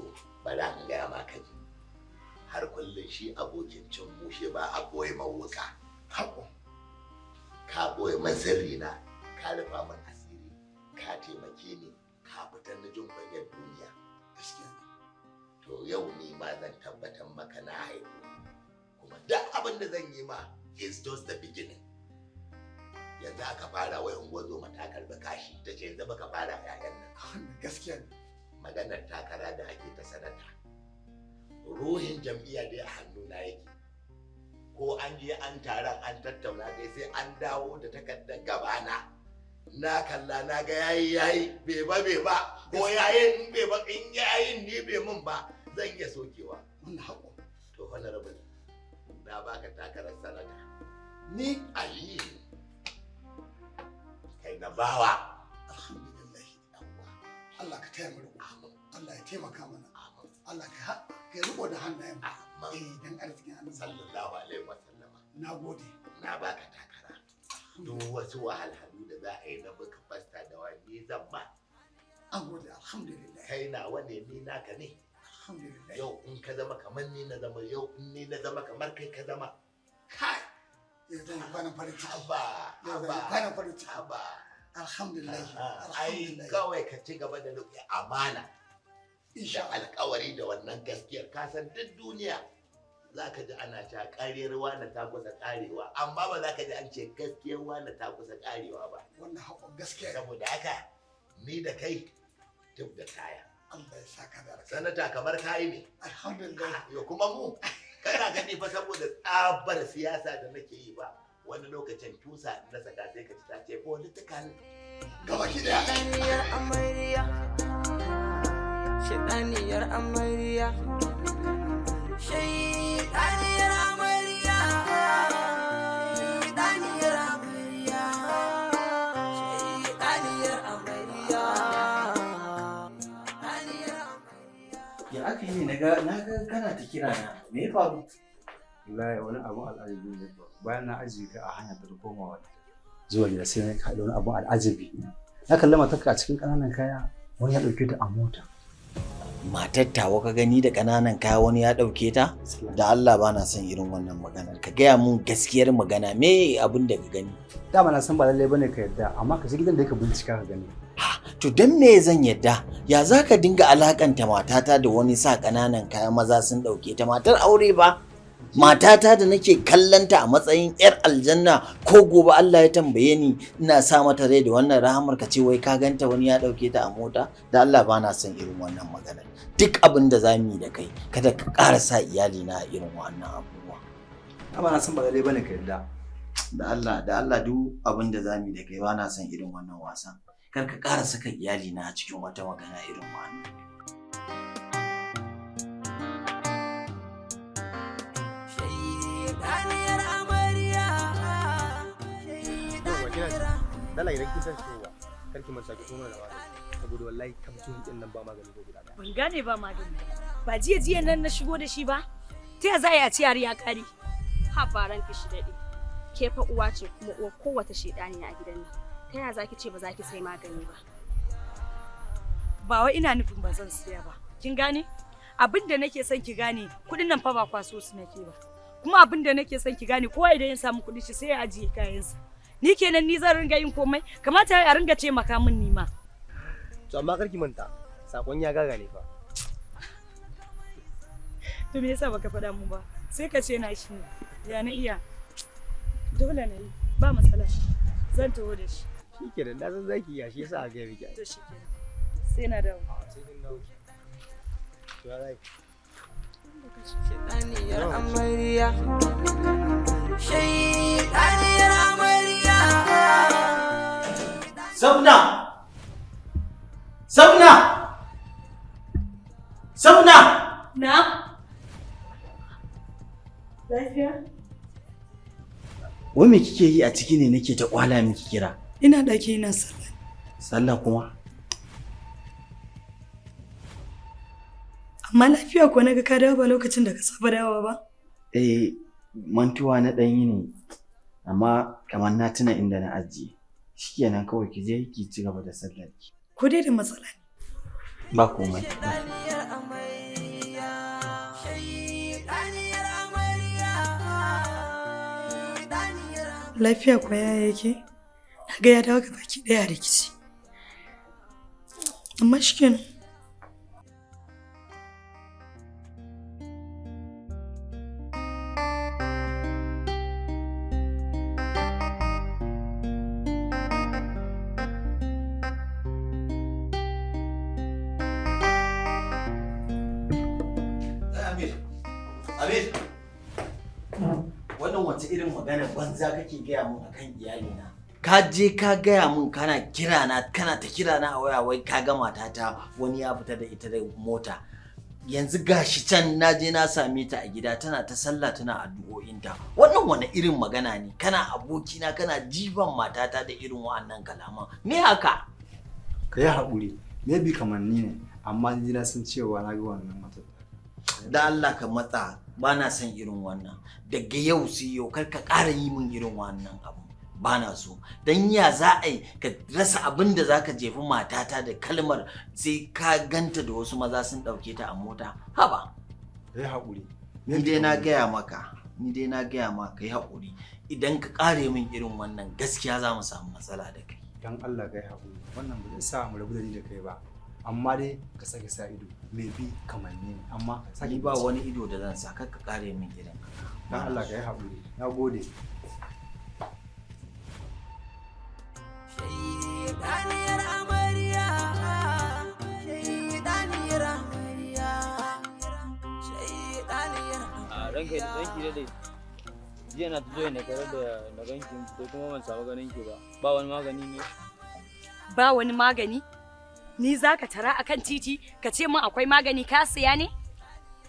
To, bari an gaya maka ji. Har kullum shi abokin cin mushe ba a boye mawuka. Haƙo. Ka boye man sirri na, ka rufa min asiri, ka taimake ni, ka fitar na jin kunyar duniya. Gaskiya ne. To yau ni ma zan tabbatar maka na haihu. Kuma duk abin da zan yi ma is just the beginning. Yanzu aka fara wai unguwar ta karbi kashi, ta ce yanzu baka fara 'ya'yan nan. Wannan gaskiya ne. Maganar takara da ake ta sanata, ruhin jam'iyya dai a hannuna yake. Ko an je an taron an tattauna dai, sai an dawo da takardar gabana, na kalla, na ga yayi yayi, bai ba bai ba, ko yayin in bai ba, in yayin ni bai mun ba, zan iya sokewa. Wannan haƙo. To honorable, na baka takarar sanata. Ni? Ayi, kai na bawa. Alhamdulillah. Allah ka taya mu riko. Amin. Allah ya taimaka mana. Amin. Allah ka riko da hannayen mu. Amin. Eh, dan arzikin Annabi. Sallallahu alaihi wasallama. Na gode. Na baka takara. Duk wasu wahalhalu da za a yi na buka fasta da wani zan ba. An gode, alhamdulillah. Kai nawa ne, ni naka ne. Alhamdulillah. Yau in ka zama kamar ni na zama, yau in ni na zama kamar kai ka zama. Kai. Yau zan yi kwanan farin ciki. Haba. Yau zan yi Haba. kwanan farin ciki. Haba. Alhamdulillah. Ai Alhamdulillah. kawai ka ci gaba da riƙe amana Insha da Allah. alkawari da wannan gaskiyar. Ka san duk duniya za ka ji ana cewa ƙaryar wane ta kusa ƙarewa, amma ba za ka ji an ce gaskiyar wane ta kusa ƙarewa ba. Wannan haƙon gaskiya ne. Saboda haka ni da kai tub da kaya. Allah ya saka da alkhairi. Sanata kamar kayi ne. Alhamdulillah. Yo, kuma mu kana gani fa, saboda tsabar siyasa da nake yi ba, wani lokacin tusa na saka sai ka ci ta ce political. Gabaki daya. Shaɗaniyar amarya, shaɗaniyar amarya, shaɗaniyar amarya, shaɗaniyar amarya, shaɗaniyar amarya, shaɗaniyar amarya. Ya aka yi ne naga kana ta kira na, me ya faru? Wallahi wani abun al'ajabi ne faru. Bayan na ajiye ka a hanya ta komawa zuwa gida, sai na kaɗa wani abun al'ajabi. Na kalli matarka a cikin ƙananan kaya, wani ya ɗauke ta a mota. Matar tawa ka gani da ƙananan kaya wani ya ɗauke ta? Da Allah, ba na son irin wannan maganar. Ka gaya mun gaskiyar magana, me abin da ka gani? Dama na san ba lallai bane ka yarda, amma ka shiga gidan da ka bincika ka gani. To don me zan yadda? Ya za ka dinga alakanta matata da wani sa ƙananan kaya maza sun ɗauke ta? Matar aure ba? Matata da nake kallanta a matsayin 'yar aljanna, ko gobe Allah ya tambaye ni ina sa mata rai da wannan rahamar, ka ce wai ka ganta wani ya ɗauke ta a mota? Da Allah, ba na son irin wannan maganar. Duk abin da za mu yi da kai, kada ka ƙara sa iyalina a irin wannan abubuwa. Dama na san ba lallai bane ka yarda. Da Allah, da Allah, duk abin da za mu yi da kai, ba na son irin wannan wasan. Kar ka ƙara saka iyalina a cikin wata magana irin wannan. Shaɗaniyar amarya. Yauwa, kina ji? Dala idan kin san cewa kar ki manta ki koma da magani. Saboda wallahi kamcin din nan ba magani ko guda ɗaya. Ban gane ba magani. Ba jiya jiya nan na shigo da shi ba? Ta ya za a yi a ce har ya kare? Ha, ranki shi daɗe. Ke fa uwa ce, kuma uwa kowace shedaniya a gidan nan. Ta yaya zaki ce ba za ki sai magani ba? Ba wai ina nufin ba zan siya ba. Kin gane? Abin da nake son ki gane, kuɗin nan fa ba kwaso su nake ba. Kuma abin da nake son ki gane, kowa idan ya samu kuɗi shi sai ya ajiye kayansa. Ni kenan ni zan ringa yin komai, kamata a ringa taimaka min ni ma. To amma kar ki manta sakon ya gaga ne fa. To me yasa baka faɗa mu ba? Sai ka ce na shi ne. Ya na iya. Dole na yi, ba matsala. Zan taho da shi. Shikenan, na san zaki iya, shi yasa a gaya miki ai. To shikenan. Sai na dawo. Sai kin dawo. To ya zai. Shaɗaniyar amarya, shaɗaniyar amarya. Sabna! Sabna! Sabna! Na? Lafiya? Wai me kike yi a ciki ne nake ta kwala miki kira? Ina ɗaki ina sallah. Sallah kuma? Amma lafiya ko naga ka dawo ba lokacin da ka saba dawowa ba? Eh, mantuwa na ɗan yi ne, amma kamar na tuna inda na ajiye. Shikenan, kawai ki je ki ci gaba da sallar ki. Ko dai da matsala ne? Ba komai. Shaɗaniyar amarya. Lafiya ko yaya yake? Na ga ya dawo ga baki ɗaya a rikici. Amma shikenan. Amir, Amir, wannan wace irin magana banza kake gaya mun akan iyalina? Ka je ka gaya mun kana kira na kana ta kira na a waya wai ka ga matata wani ya fita da ita da mota. Yanzu gashi can na je na same ta a gida tana ta sallah tana addu'o'inta. Wannan wani irin magana ne? Kana abokina kana jifan matata da irin wa'annan kalaman. Me haka? Ka yi haƙuri, maybe kamanni ne, amma ni na san cewa na ga wannan matar. Da Allah ka matsa, ba na son irin wannan. Daga yau sai yau kar ka ƙara yi min irin wannan abu. Ba na so. Dan ya za a yi ka rasa abin da za ka jefi matata da kalmar sai ka ganta da wasu maza sun ɗauke ta a mota. Haba. Ka yi haƙuri. Ni dai na gaya maka, ni dai na gaya maka ka yi haƙuri. Idan ka ƙare min irin wannan gaskiya za mu samu matsala da kai. Dan Allah ka yi haƙuri, wannan ba zai sa mu rabu da ni da kai ba. Amma dai ka sake sa ido, maybe kamanni ne, amma ka sake Ni ba wani ido da zan sa, kar ka ƙare min irin haka. Dan Allah ka yi haƙuri. Na gode. Shaidaniyar amarya, shaidaniyar amarya, shaidaniyar A ranka ranki daɗe. Jiya na ta zo na tare da na ganki ko kuma ban samu ganin ki ba. Ba wani magani ne? Ba wani magani? Ni za ka tara akan titi ka ce min akwai magani ka siya ne?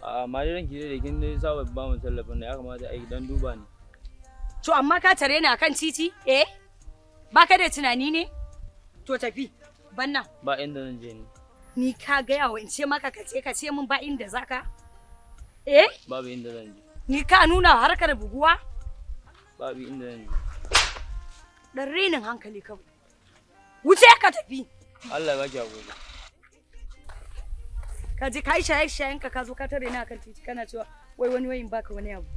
A amma dai ranki daɗe kin dai saba ba mu tallafin nan ya kamata a yi dan duba ni. To amma ka tare ni akan titi? Eh? Ba ka da tunani ne? To tafi, bannan. Ba inda zan je ni. Ni ka gaya wa in ce maka ka ce ka ce min ba inda za ka? Eh? Babu inda zan je. Ni ka nuna harkar buguwa? Babu inda zan je. Dan renin hankali kawai. Wuce ka tafi. Allah ya baki hakuri. Ka je ka yi shaye-shayen ka ka zo ka tare ni akan titi kana cewa wai wani wayin baka wani abu.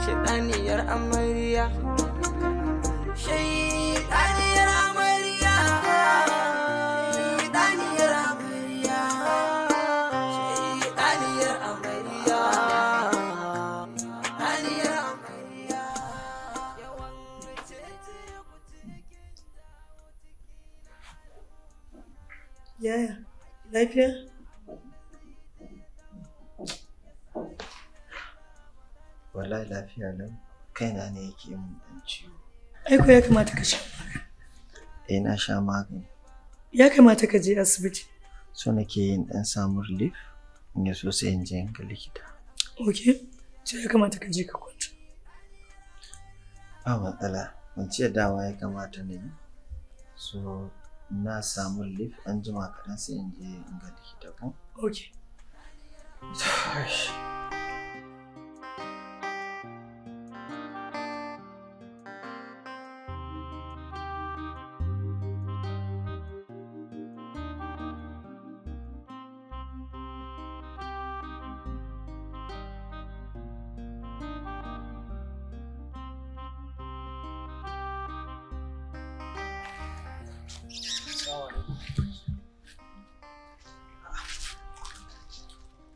Shaidaniyar amarya, shaidaniyar amarya, shaidaniyar amarya, shaidaniyar amarya, shaidaniyar amarya. Yaya, lafiya? Wallahi lafiya lau, kaina ne yake min ɗan ciwo. Aiko ya kamata ka sha. Eh na sha magani. Ya kamata ka je asibiti. So nake yin ɗan samu relief, in ya so sai in je in ga likita. Okay? To ya kamata ka je ka kwanta. Ba matsala, kwanciyar dama ya kamata na yi. So na samu relief an jima kaɗan sai in je in ga likita ko? Okay.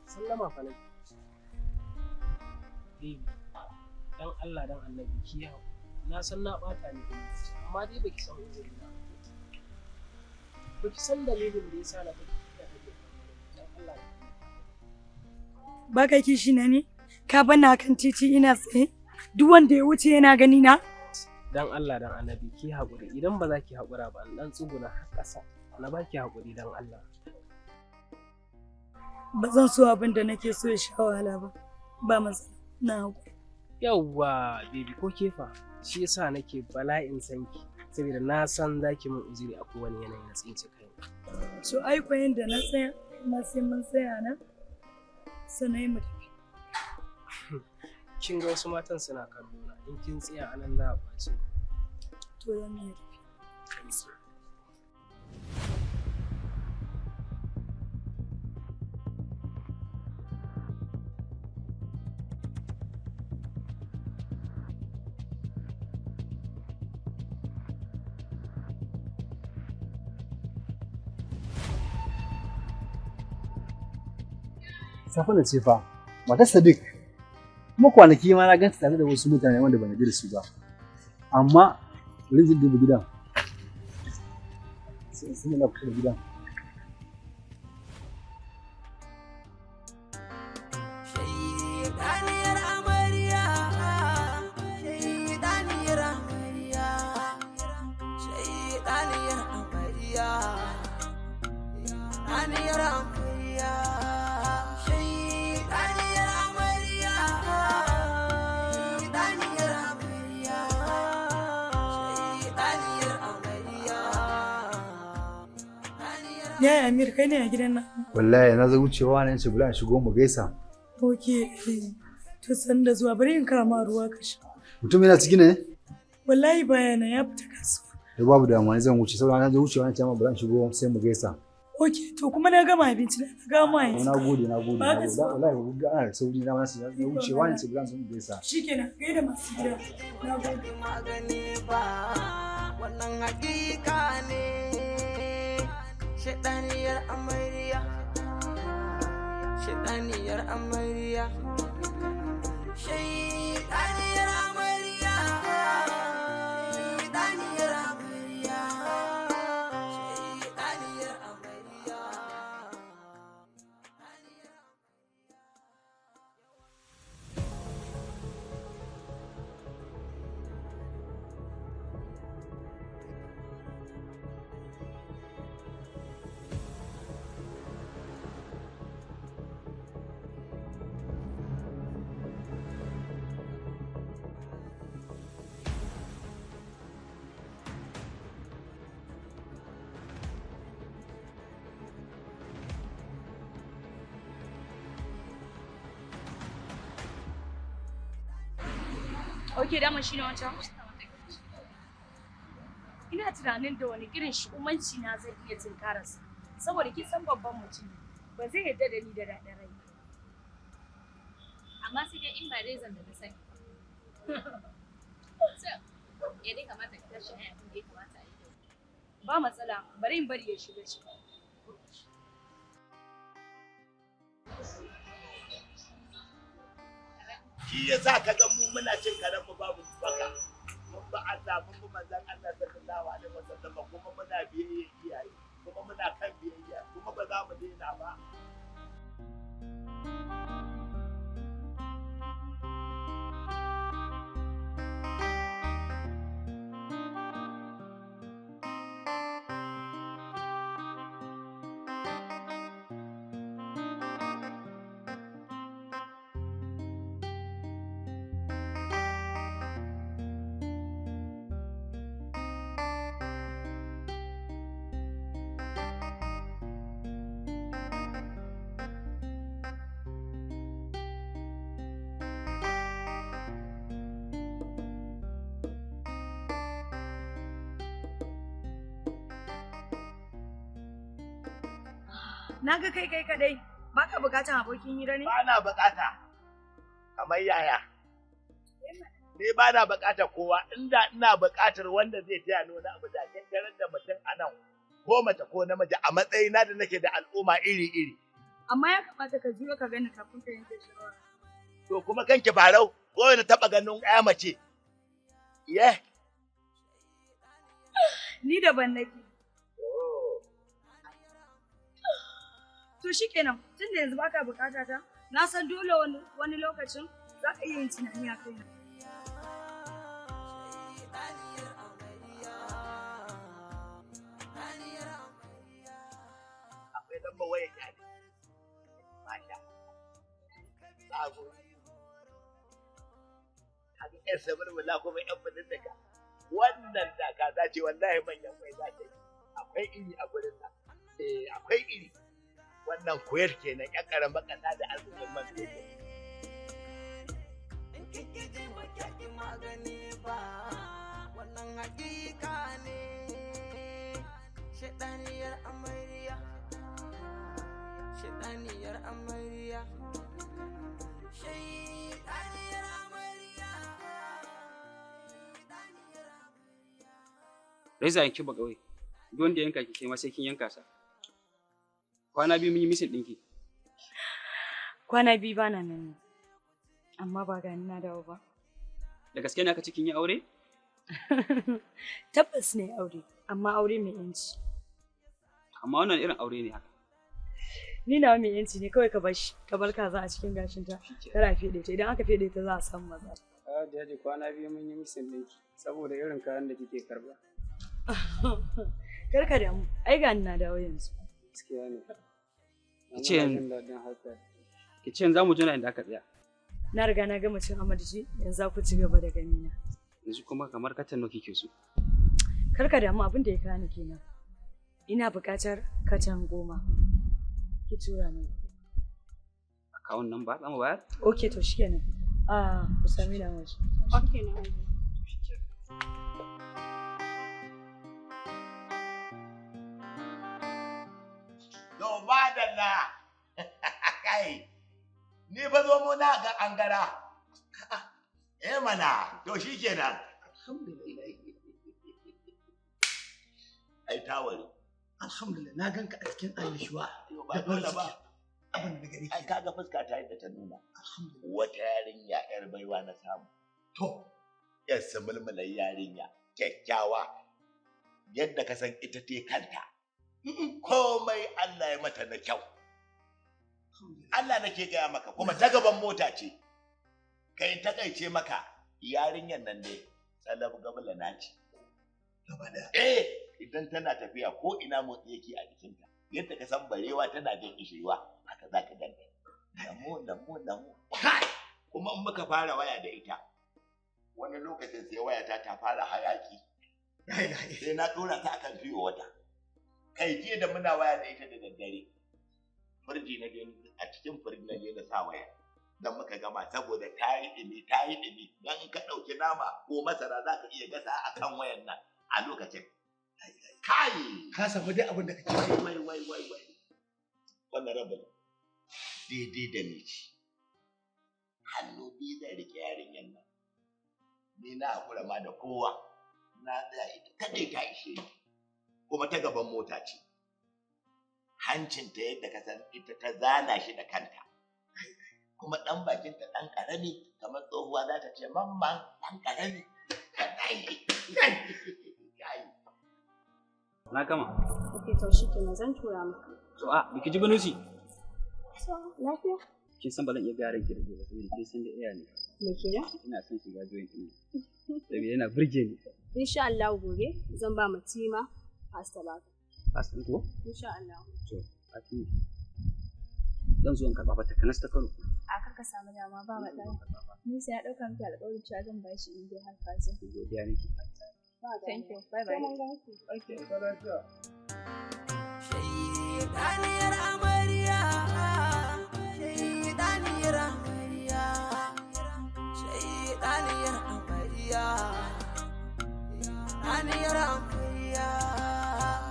Sallama fa nake. Baby, dan Allah dan Annabi ki yi haƙuri. Na san na ɓata miki lokaci, amma dai baki san uzuri na. Baki san dalilin da yasa na baki kika kake dan Allah dan Annabi. Ba ka kishi na ne? Ka bani akan titi ina tsaye? Duk wanda ya wuce yana gani na? Dan Allah dan Annabi ki yi haƙuri. Idan ba za ki haƙura ba, in dan tsuguna har ƙasa. Na baki haƙuri dan Allah. Ba zan so abin da nake so ya sha wahala ba. Ba matsala. Na haƙura. Yawwa, baby ko kefa, shi yasa nake bala'in sanki saboda na san zaki min uzuri a kowane yanayi na tsinci kai. So ai ko yanda na tsaya, kuma sai mun tsaya nan. Sannan mu tafi. Kin ga wasu matan suna kallo na, in kin tsaya anan za a ɓace. To za mu iya tafiya. Safina ce fa, matar Sadiq. Kuma kwanaki ma na ganta tare da wasu mutane wanda ban yarda da su ba. Amma bari in duba gidan. Sai sun na kusa da gidan. Shaidaniyar amarya, shaidaniyar amarya, shaidaniyar amarya, shaidaniyar amarya, shaidaniyar amarya, shaidaniyar amarya, shaidaniyar amarya. Yaya Amir kai ne a gidan nan? Wallahi na zo wucewa ne ce bari in shigo mu gaisa. Ok, to san da zuwa bari in kama ruwa ka sha. Mutum yana ciki ne? Wallahi bayana ya fita kasuwa. Da babu damuwa ni zan wuce saboda na zo wucewa ne ce ma bari in shigo sai mu gaisa. Ok, to kuma na gama abinci na gama yanzu. Na gode, na gode, Ba na ka gode. so. Wallahi ga ana da sauri na ma na wucewa ne ce bari in zo mu gaisa. Shikenan, gaida masu gida. Na gode. Magani ba wannan hakika ne, shaidaniyar amarya, shaidaniyar amarya, shaidaniyar amarya, shaidaniyar amarya, shaidaniyar amarya. Ok, dama shi ne wancan. Ina tunanin da wani irin shi'umanci na zan iya tunkararsa. Saboda kin san babban mutum ne, ba zai yarda da ni da daɗin rai. ba. Amma sai dai in ba rezan da na sani. So, ya dai kamata ki tashi ai abin da ya kamata a yi da wuri. Ba matsala, bari in bari ya shiga ciki. Shi ya sa ka ga mu muna cin karen mu babu baka. Mun ba Allah, mun bi manzon Allah sallallahu alaihi wasallam, kuma muna biyayya iyaye, kuma muna kan biyayya, kuma ba za mu daina ba. Na ga kai kai kadai, baka bukatan abokin hira ne? Ba na bukata. Kamar yaya? Ni ba na bukatar kowa, inda ina bukatar wanda zai taya ni wani abu da kin tarar da mutum a nan, ko mace ko namiji, a matsayina da nake da al'umma iri-iri. Amma ya kamata ka juyo ka gani kafin ka yanke shawara. To kuma kanki farau, ko na taɓa ganin ƴa mace. Ye? Ni daban nake. To shikenan, tunda yanzu baka bukata ta, na san dole wani lokacin za ka iya yin tunani a kaina. Akwai lambar waya kyale. Masha. Sabo. Kaga ƴar sabar wala kuma ƴan budin daga. Wannan da kaza ce wallahi manyan kwai za ta yi. Akwai iri a gurin nan. Eh, akwai iri. Wannan koyar kenan ƴan ƙaramar ƙasa da arzikin man fetur. In kike ji ba kyaki magani ba, wannan hakika ne. Shaidaniyar amarya, shaidaniyar amarya, shaidaniyar amarya. Reza yanki ba kawai. Duk wanda ya yanka ki ke ma sai kin yanka sa. Kwana biyu mun yi misin ɗinki. Kwana biyu bana nan ne. Amma ba gani na dawo ba. Da gaske ne aka cikin yi aure? Tabbas ne aure, amma aure mai yanci. Amma wannan irin aure ne haka. Ni nawa mai yanci ne kawai ka bar shi, ka bar kaza a cikin gashinta, kada a feɗe ta. Idan aka feɗe ta za a samu matsala. Jaji kwana biyu mun yi misin ɗinki saboda irin kayan da kike karba. Kar ka damu, ai gani na dawo yanzu. Gaskiya ne. Ki ce ki ce za mu jira inda aka tsaya. Na riga na gama cin amarci, yanzu za ku ci gaba da ganina. Yanzu kuma kamar katan nawa kike so? Kar ka damu abin da ya kawo ni kenan. Ina buƙatar katan 10. Ki tura min. Akawun nan ba za mu bayar? Okay to shikenan. Ah, ku sami na waje. Okay na waje. To madalla. Kai. Ni fa zo mu na ga angara. Eh mana, to shikenan. Alhamdulillah. Ai tawari. Alhamdulillah, na ganka a cikin annashuwa. Ba dole ba. Abin da gani. Ai kaga fuska ta yadda ta nuna. Alhamdulillah. Wata yarinya yar baiwa na samu. To, Yar samulmulan yarinya, kyakkyawa. Yadda ka san ita te kanta. Komai Allah ya mata na kyau. Allah nake gaya maka kuma ta gaban mota ce. Kai takaice maka yarinyar nan dai salab gabla na ce. Gaba daya. Eh, idan tana tafiya ko ina motsi yake a jikinta. Yadda ka san barewa tana jin kishirwa, haka za ka ganta. Lamo, lamo, lamo. Kai! Kuma in muka fara waya da ita, wani lokacin sai wayata ta fara hayaki. Sai na ɗora ta akan fiyo wata. Kai jiya da muna waya da ita da daddare. Firji na je a cikin firji na je na sa waya. Dan muka gama saboda ta yi ɗumi, ta yi ɗumi. Dan in ka ɗauki nama ko masara za ka iya gasa a kan wayan nan a lokacin. Kai! Ka samu dai abin da kake so. Wai, wai, wai, wai. Wannan rabin daidai da ni ce. Hannu biyu zan riƙe yarinyar nan. Ni na haƙura ma da kowa. Na tsaya ita kaɗai ta ishe ni. Kuma ta gaban mota ce. Hancinta yadda ka san ita ta zana shi da kanta. Kuma ɗan bakinta ɗan ƙarami kamar tsohuwa za ta ce mamman ɗan ƙarami. Kai! Kai! Na gama. Okay to shikenan zan tura maka. To a biki ji banusi. So, lafiya? Kin san ba zan iya gaya ranki da gobe saboda kin san da iya ne. Me kenan? Ina son shiga joint ɗin. Saboda yana burge ni. Insha Allah gobe zan ba Matima pasta baka. Pasta ko? Insha Allah. To, Fatima. Zan zo in karɓa fa takanas ta Kano. A kar ka samu dama ba matsala. Ni sai ya ɗauka miki alƙawarin cewa zan ba shi in dai har ka zo. Godiya nake. Thank you. Bye bye. Okay. Shaidaniyar amarya, shaidaniyar amarya, shaidaniyar amarya, shaidaniyar amarya,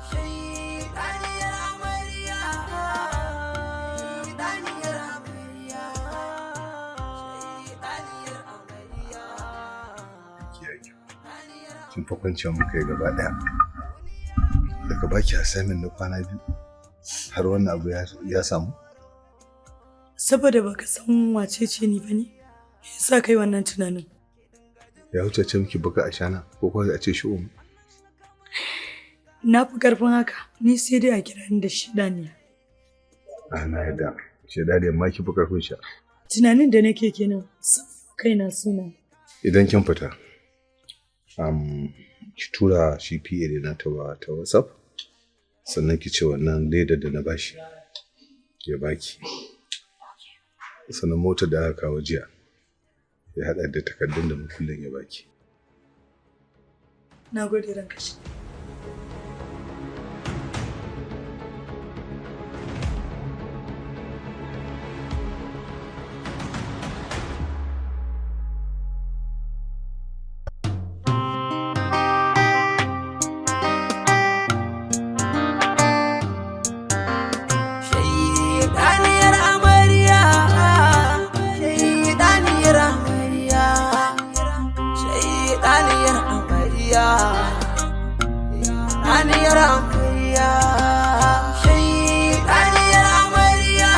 shaidaniyar amarya, shaidaniyar amarya, shaidaniyar amarya. Kin fa kwanciya muka yi gaba ɗaya. Daga baki assignment na kwana biyu har wannan abu ya samu. Saboda baka san wace ce ni bane, me yasa kai wannan tunanin? Ya wuce ce miki baka ashana ko kuma a ce shi umu. Na fi karfin haka, ni sai dai a kira ni da shidaniya. A na yadda, shidaniya ma ki fi karfin sha. Tunanin da nake kenan, kaina suna. Idan kin fita, ki tura shi PA da na ta WhatsApp, sannan ki ce wannan ledar da na bashi ya baki. Sannan motar da aka kawo jiya ya haɗa da takardun da makullin ya baki. Na gode ranka shi. Shaidaniyar amarya, shaidaniyar amarya, shaidaniyar amarya, shaidaniyar amarya, shaidaniyar amarya,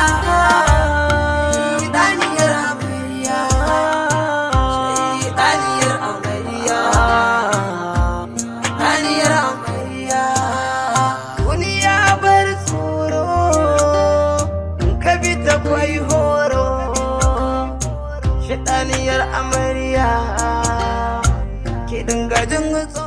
Shedaniyar amarya, ki dinga jin.